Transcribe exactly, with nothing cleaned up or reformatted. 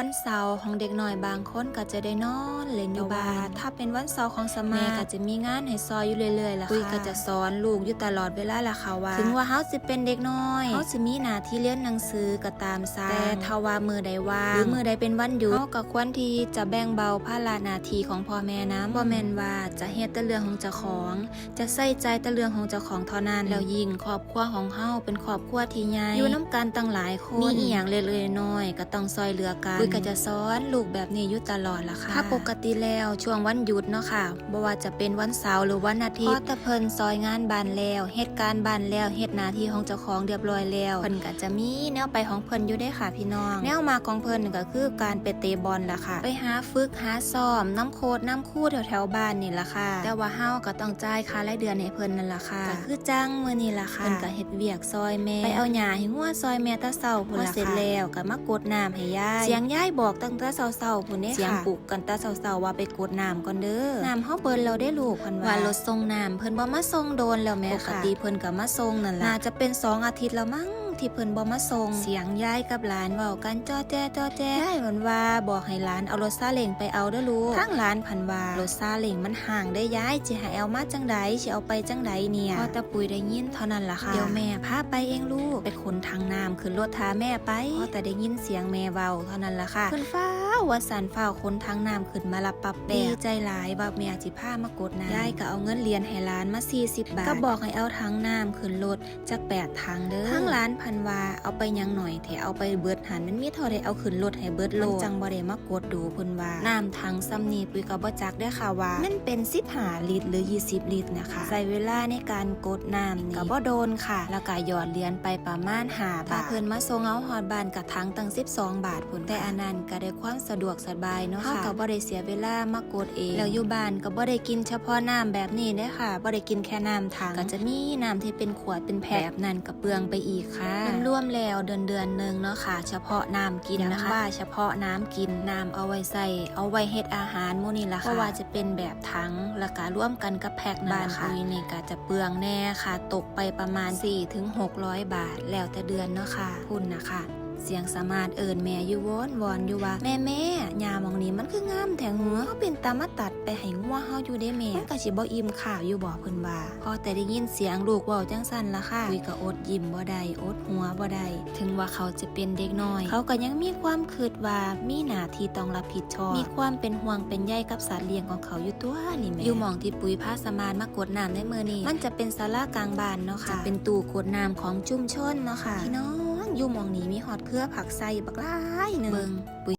วันเสาร์ของเด็กน้อยบางคนก็จะได้นอนเล่นอยู่บ้าน แต่ว่าถ้าเป็นวันเสาร์ของสมา แม่ก็จะมีงานให้ซอยอยู่เรื่อยๆล่ะค่ะ ปุ้ยก็จะสอนลูกอยู่ตลอดเวลาล่ะค่ะว่า ถึงว่าเฮาสิเป็นเด็กน้อย เฮาสิมีหน้าที่เรียนหนังสือก็ตามซะ แต่ถ้าว่ามื้อใดว่าง หรือมื้อใดเป็นวันหยุด เฮาก็ควรที่จะแบ่งเบาภาระหน้าที่ของพ่อแม่นำ บ่แม่นว่าจะเฮ็ดแต่เรื่องของเจ้าของ จะใส่ใจแต่เรื่องของเจ้าของเท่านั้น แล้วยิ่งครอบครัวของเฮาเป็นครอบครัวที่ใหญ่ อยู่นำกันตั้งหลายคน มีอิหยังเล็กๆน้อยๆก็ต้องซอยเหลือกัน ปุ้ยก็จะสอนลูกแบบนี้อยู่ตลอดล่ะค่ะ ถ้าปกติแล้วช่วงวันหยุดเนาะค่ะ บ่ว่าจะเป็นวันเสาร์หรือวันอาทิตย์ พอแต่เพิ่นซอยงานบ้านแล้ว เฮ็ดการบ้านแล้ว เฮ็ดหน้าที่ของเจ้าของเรียบร้อยแล้ว เพิ่นก็จะมีแนวไปของเพิ่นอยู่เด้ค่ะพี่น้อง แนวมักของเพิ่นก็คือการไปเตะบอลล่ะค่ะ ไปหาฝึกหาซ้อมนำโค้ชนำครูแถวๆบ้านนี่ล่ะค่ะ แต่ว่าเฮาก็ต้องจ่ายค่ารายเดือนให้เพิ่นนั่นล่ะค่ะ ก็คือจั่งมื้อนี้ล่ะค่ะ เพิ่นก็เฮ็ดเวียกซอยแม่ ไปเอาหญ้าให้งัวซอยแม่แต่เช้าพุ้นล่ะค่ะ พอเสร็จแล้วก็มากดน้ำให้ยาย เสียงยายบอกตั้งแต่เช้าๆพุ้นเด้ค่ะ เสียงปลุกกันแต่เช้าๆว่าไปกดน้ำก่อนเด้อ น้ำเฮาเบิดแล้วเด้ลูก เพิ่นว่า ว่ารถส่งน้ำเพิ่นบ่มาส่งโดนแล้วแม่ค่ะ ปกติเพิ่นก็มาส่งนั่นล่ะ น่าจะเป็นสองอาทิตย์แล้วมั้งที่เพิ่นบ่มาส่ง เสียงยายกับหลานเว้ากันจ้อแจ้จ้อแจ้ ยายเพิ่นว่าบอกให้หลานเอารถซาเล้งไปเอาเด้อลูก ทางหลานเพิ่นว่ารถซาเล้งมันฮ้างเด้ยาย สิให้เอามาจั่งใด สิเอาไปจั่งใดเนี่ย พอแต่ปุ้ยได้ยินเท่านั้นล่ะค่ะ เดี๋ยวแม่พาไปเองลูก ไปขนถังน้ำขึ้นรถถ้าแม่ไป พอแต่ได้ยินเสียงแม่เว้าเท่านั้นล่ะค่ะ เพิ่นฟ้าวว่าซั่น ฟ้าวขนถังน้ำขึ้นมารับปั๊บแป๊บ ดีใจหลายว่าแม่สิพามากดน้ำ ยายก็เอาเงินเหรียญให้หลานมาสี่สิบบาท ก็บอกให้เอาถังน้ำขึ้นรถจักแปดถังเด้อ ทางหลานเพิ่นว่าเอาไปหยังหน่อยแท้ เอาไปเบิดหั่น มันมีเท่าใดเอาขึ้นรถให้เบิดโลด มันจั่งบ่ได้มากดดูเพิ่นว่า น้ำถังส่ำนี้ปุ้ยก็บ่จักเด้อค่ะว่ามันเป็นสิบห้าลิตรหรือยี่สิบลิตรนะคะ ใช้เวลาในการกดน้ำนี่ก็บ่โดนค่ะ แล้วก็หยอดเหรียญไปประมาณห้าบาท ถ้าเพิ่นมาส่งเอาฮอดบ้านก็ถังตั้งสิบสองบาทพุ้น แต่อันนั้นก็ได้ความสะดวกสบายเนาะค่ะ เฮาก็บ่ได้เสียเวลามากดเอง แล้วอยู่บ้านก็บ่ได้กินเฉพาะน้ำแบบนี้เด้อค่ะ บ่ได้กินแค่น้ำถัง ก็จะมีน้ำที่เป็นขวดเป็นแพ็ค แบบนั้นก็เปลืองไปอีกค่ะ รวมๆแล้วเดือนๆหนึ่งเนาะค่ะ เฉพาะน้ำกินนะคะ ว่าเฉพาะน้ำกิน น้ำเอาไว้ใช้ เอาไว้เฮ็ดอาหารหมู่นี่ล่ะค่ะ เพราะว่าจะเป็นแบบถัง แล้วก็รวมกันกับแพ็คนั่นล่ะค่ะ บ้านปุ้ยนี่ก็จะเปลืองแน่ค่ะ ตกไปประมาณสี่ถึงหกร้อยบาท แล้วแต่เดือนเนาะค่ะ พุ้นน่ะค่ะ เสียงสามารถเอิ้นแม่อยู่วอนๆอยู่ว่า แม่ๆ หญ้าหม่องนี้มันคืองามแท้หือ เฮาเป็นตามาตัดไปให้งัวเฮาอยู่เด้แม่ มันก็สิบ่อิ่มข้าวอยู่บ่ เพิ่นว่า พอแต่ได้ยินเสียงลูกเว้าจั่งซั่นล่ะค่ะ ปุ้ยก็อดยิ้มบ่ได้ อดหัวบ่ได้ ถึงว่าเขาจะเป็นเด็กน้อย เขาก็ยังมีความคิดว่ามีหน้าที่ต้องรับผิดชอบ มีความเป็นห่วงเป็นใยกับสัตว์เลี้ยงของเขาอยู่ตั๊วนี่แหม อยู่หม่องที่ปุ้ยพาสามารถมากดน้ำในมื้อนี้ มันจะเป็นศาลากลางบ้านเนาะค่ะ จะเป็นตู้กดน้ำของชุมชนเนาะค่ะ พี่น้อง อยู่หม่องนี้มีฮอดเครือผักไซบักหลายหนึ่ง เบิ่ง ปุ้ย